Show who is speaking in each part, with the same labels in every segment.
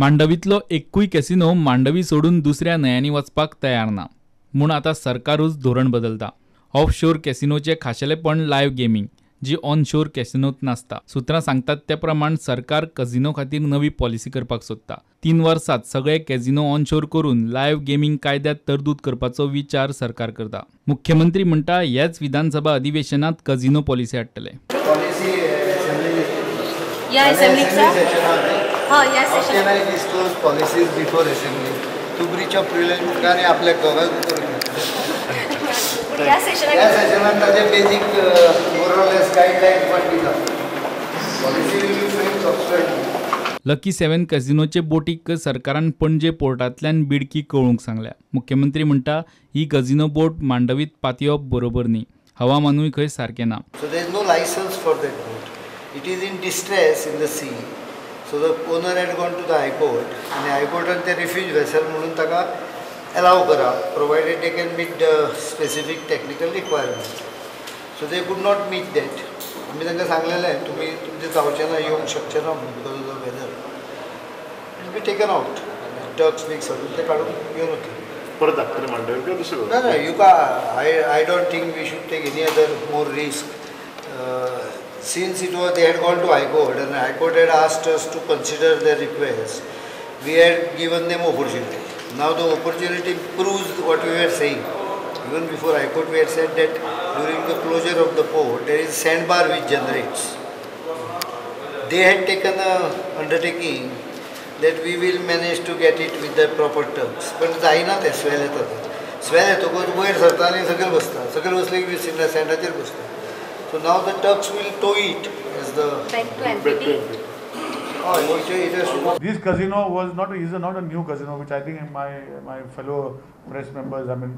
Speaker 1: मांडवींतलो एक्कूय कॅसिनो मांडवी सोडून दुसऱ्या न्हंयांनी वचपाक तयार ना म्हूण आतां सरकारूच धोरण बदलता. ऑफशोर कॅसिनोचें खाशेलेपण लायव्ह गेमींग, जी ऑनशोर कॅसिनोत नासता. सुत्रां सांगतात ते प्रमाण सरकार कॅसिनो खातीर नवी पॉलिसी करपाक सोदता. 3 वर्सांत सगळे कॅसिनो ऑनशोर करून लायव्ह गेमींग कायद्यात तरतूद करपाचो विचार सरकार करता. मुख्यमंत्री म्हणटा ह्याच विधानसभा अधिवेशनात कॅसिनो पॉलिसी हाडटले.
Speaker 2: ह्या सेशनान ताजे basic more or less guideline पण दिता. Policy will be framed subsequently.
Speaker 1: Lucky 7 कॅसिनोचे बोटीक सरकारान पणजे पोर्टांतल्यान बिडकी कळोवंक सांगल्या. मुख्यमंत्री म्हणटा ही कॅसिनो बोट मांडवीत पातयेवप बरोबर न्ही, हवामानूय खंय सारकें ना.
Speaker 2: So there is no license for that boat. It is in distress in the sea. So the owner had gone to the High Court आनी हायकोर्टान ते रिफ्यूज वेसल म्हणून ताका अलाव करा, provided they can meet the specific technical requirement. So they could not meet that. आमी तांकां सांगलेलें तुमी तुमचें जावचें ना, येवंक शकचें ना म्हणून because of the weather. It be taken out. Tugs बीग सगळें ते काडून घेवन वतले.
Speaker 3: परत धाडटले मांडवी किंवा दुसरें?
Speaker 2: ना ना, you का I don't think we should take any other more risk. Since it was they had gone to High Court and High Court had asked us to consider their request, we had given them opportunity. Now the opportunity proves what we were saying. Even before High Court we had said that during the closure of the port there is sandbar which generates. They had taken a undertaking that we will manage to get it with the proper terms. But जायना ते, swell येता, swell येतकूच वयर सरता आनी सकयल बसता, सकयल बसले की सँडाचेर बसता. So now the tugs will tow it as the
Speaker 4: back to MPT.
Speaker 2: Oh, it has to
Speaker 5: This casino was not is not a new casino, which I think my fellow press members, I mean,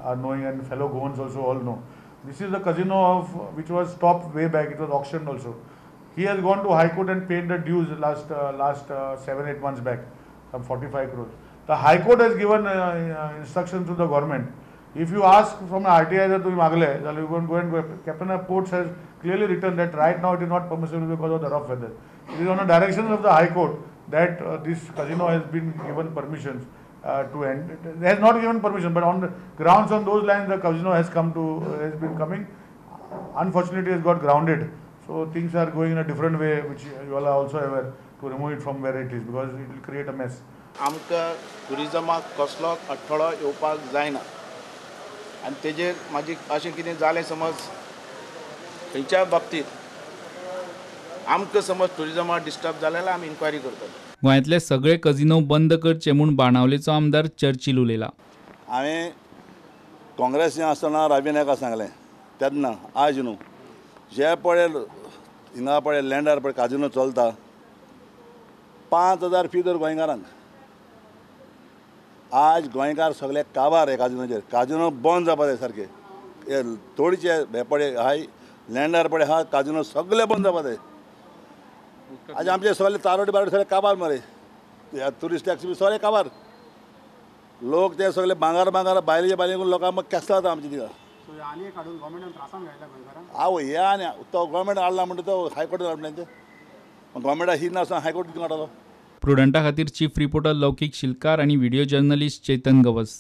Speaker 5: are knowing, and fellow Goans also all know. This is the casino of which was stopped way back. It was auctioned also. He has gone to High Court and paid the dues last 7-8 months back, some 45 crores. The High Court has given instructions to the government. If you ask from RTI that तुम्ही मागले जाल्यार you can go and go. Captain of Ports has clearly written that right now it is not permissible because of the rough weather. It is on the directions of the High Court that this casino has been given permissions to end. It has not given permission, but on the grounds on those lines the casino has come to has been coming. Unfortunately, it has got grounded. So things are going in a different way, which you all are also aware, to remove it from where it is because it will create a mess.
Speaker 6: आमकां ट्युरिजमाक कसलोच अडथळो येवपाक जायना आनी तेजेर मागीर अशें कितें जालें समज खंयच्या बाबतींत आमकां समज ट्युरिजमाक डिस्टर्ब जालें जाल्यार आमी इन्क्वायरी करतले.
Speaker 1: गोंयांतले सगळे कॅसिनो बंद करचे म्हूण बाणावलेचो आमदार चर्चिल उलयला.
Speaker 7: हांवें काँग्रेसीन आसतना रवी नायका सांगलें तेन्ना, आज न्हू, जे पळय हिंगा पळय लँडार पळय काजिनो चलता, 5,000 फी दर गोंयकारांक. आज गोंयकार सगळे काबार हे काजिनोचेर. काजिनो बंद जावपा जाय सारके. हे थोडीचे हे पळय हाय लँडार पळय हा काजिनो सगळे बंद जावपा जाय. आज आमचे सगळे तारोटी बारोटी सगळे काबार मरे, ट्युरिस्ट टॅक्सी बी सगळे काबार. लोक ते सगळे भांगार भांगार बायले बायले लोकांक मग केसता जाता आमचे थिंगा. आवय हे आनी तो गव्हर्मेंट हाडला म्हणटा तो हायकोर्टान हाडला तें गव्हर्मेंटाक ही नासतना हायकोर्ट कितें काडटलो.
Speaker 1: प्रुडंटा खातीर चीफ रिपोर्टर लौकीक शिलकार आनी व्हिडिओ जर्नलिस्ट चेतन गवस.